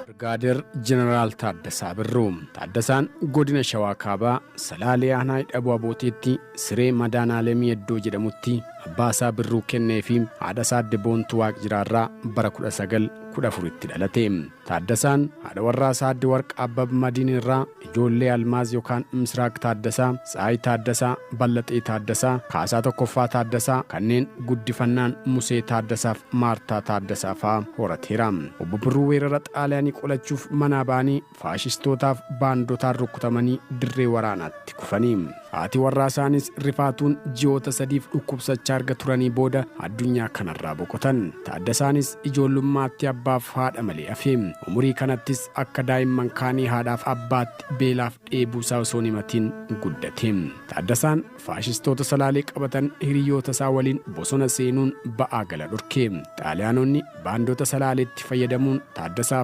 Birgaadeer Jeneraal Taaddasaa Birruu. Taaddasaan godina Shawaa Kaabaa Salaalee Aanaa Hidhabuu Abooteetti Siree Madaanaalemii Eddoo jedhamutti abbaa isaa Birruu Kennee fi haadha isaa Aadde Boontuu Waaqjiraarraa bara 1914tti dhalate. Taaddasaan haadha warraa isaa Aadde Warqa Abbab Madiin irraa ijoollee Almaaz yookaan Misraaq Taaddasaa, Tsahaay Taaddasaa, Ballaxee Taaddasaa, Kaasaa Tokkoffaa Taaddasaa, kanneen guddifannaan Musee Taaddasaaf Maartaa Taaddasaa fa'a horateera. Obbo Birruu weerara Xaaliyaanii qolachuuf manaa ba'anii faashistootaaf baandotaan rukutamanii dirree waraanaatti kufanii. Haati warraa isaanis rifaatuun ji'oota sadiif dhukkubsachaa erga turanii booda addunyaa kanarraa boqotan. Taaddasaanis ijoollummaatti abbaaf haadha malee hafe. Umurii kanattis akka daa'imman kaanii haadhaaf abbaatti beelaaf dheebuusaa osoo hin himatiin guddate. Taaddasaan faashistoota Salaalee qabatan hiriyyoota isaa waliin bosona seenuun ba'aa gala dhorke. Xaaliyaanonni baandota Salaaleetti fayyadamuun Taaddasaa.